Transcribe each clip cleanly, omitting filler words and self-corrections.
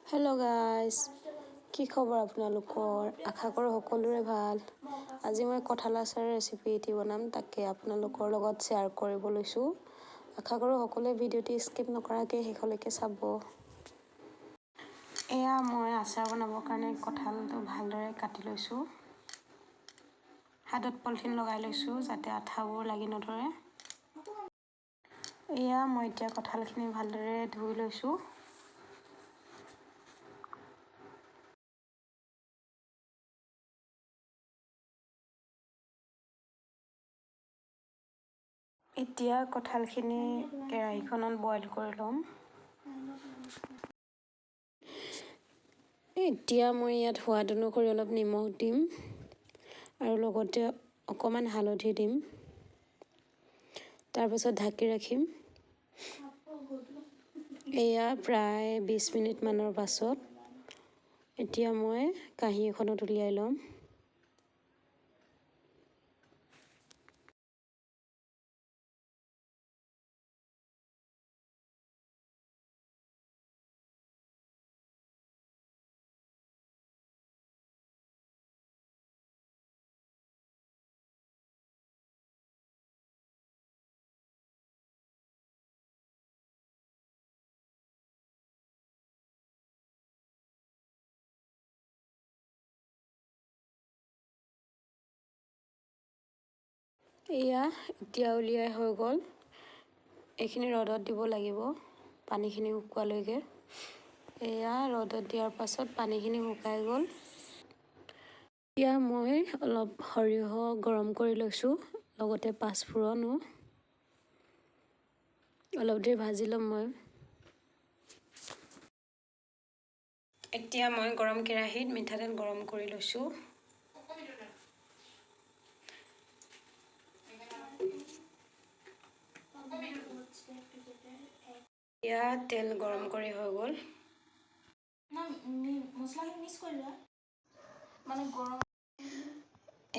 Hello' guys, কি খবৰ আপোনালোকৰ? আশা কৰোঁ সকলোৰে ভাল। আজি মই কঁঠাল আচাৰৰ ৰেচিপি এটি বনাম, তাকে আপোনালোকৰ লগত শ্বেয়াৰ কৰিব লৈছোঁ। আশা কৰোঁ সকলোৱে ভিডিঅ'টি স্কিপ নকৰাকৈ শেষলৈকে চাব। এয়া মই আচাৰ বনাবৰ কাৰণে কঁঠালটো ভালদৰে কাটি লৈছোঁ। হাতত পলিথিন লগাই লৈছোঁ যাতে আঠাবোৰ লাগি নধৰে। এয়া মই এতিয়া কঁঠালখিনি ভালদৰে ধুই লৈছোঁ। এতিয়া কঁঠালখিনি কেৰাহীখনত বইল কৰি ল'ম। এতিয়া মই ইয়াত সোৱাদ অনুসৰি অলপ নিমখ দিম আৰু লগতে অকণমান হালধি দিম। তাৰপাছত ঢাকি ৰাখিম। এয়া প্ৰায় 20 মিনিটমানৰ পাছত এতিয়া মই কাঁহী এখনত উলিয়াই ল'ম। এয়া এতিয়া উলিয়াই হৈ গ'ল। এইখিনি ৰ'দত দিব লাগিব পানীখিনি শুকোৱালৈকে। এয়া ৰ'দত দিয়াৰ পাছত পানীখিনি শুকাই গ'ল। এতিয়া মই অলপ সৰিয়হ গৰম কৰি লৈছোঁ, লগতে পাঁচফোৰণো। অলপ দেৰি ভাজি ল'ম মই। এতিয়া মই গৰম কেৰাহীত মিঠাতেল গৰম কৰি লৈছোঁ। এয়া তেল গৰম কৰি হৈ গ'ল।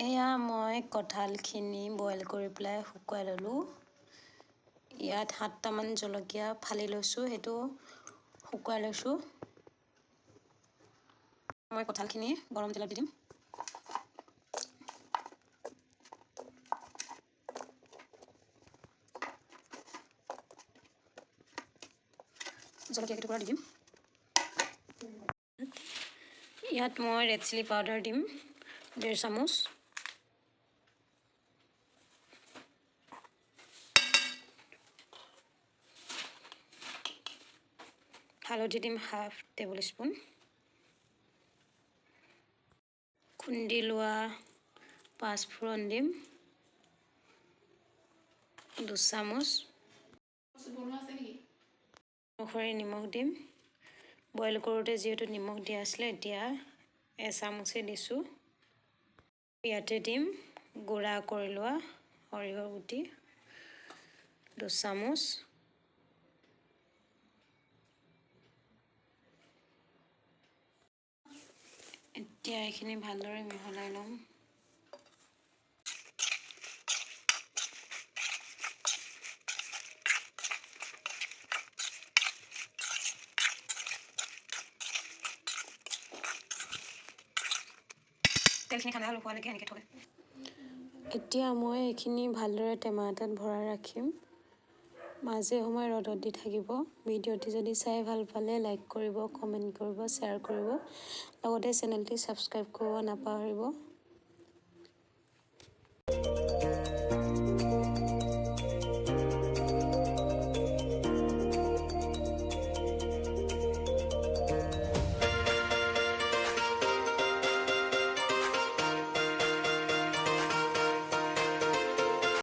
এয়া মই কঁঠালখিনি বইল কৰি পেলাই শুকুৱাই ল'লোঁ। ইয়াত 7টামান জলকীয়া ফালি লৈছোঁ, সেইটো শুকুৱাই লৈছোঁ। মই কঁঠালখিনি গৰম তেলত দি দিম। জলকীয়া কেইটুকুৰা দি দিম। ইয়াত মই ৰেড চিলি পাউডাৰ দিম 1.5 চামুচ। হালধি দিম 1/2 টেবুল স্পুন। খুন্দি লোৱা পাঁচফোৰণ দিম 2 চামুচ। অনুসৰি নিমখ দিম। বইল কৰোঁতে যিহেতু নিমখ দিয়া আছিলে, এতিয়া 1 চামুচে দিছোঁ। ইয়াতে দিম গুড়া কৰি লোৱা সৰিয়হৰ গুটি 2 চামুচ। এতিয়া এইখিনি ভালদৰে মিহলাই ল'ম। তেলখিনি ঠাণ্ডা হোৱালৈকে এনেকৈ থ'ব। এতিয়া মই এইখিনি ভালদৰে টেমা এটাত ভৰাই ৰাখিম। মাজে সময়ে ৰ'দত দি থাকিব। ভিডিঅ'টি যদি চাই ভাল পালে লাইক কৰিব, কমেণ্ট কৰিব, শ্বেয়াৰ কৰিব, লগতে চেনেলটি ছাবস্ক্ৰাইব কৰিব নাপাহৰিব।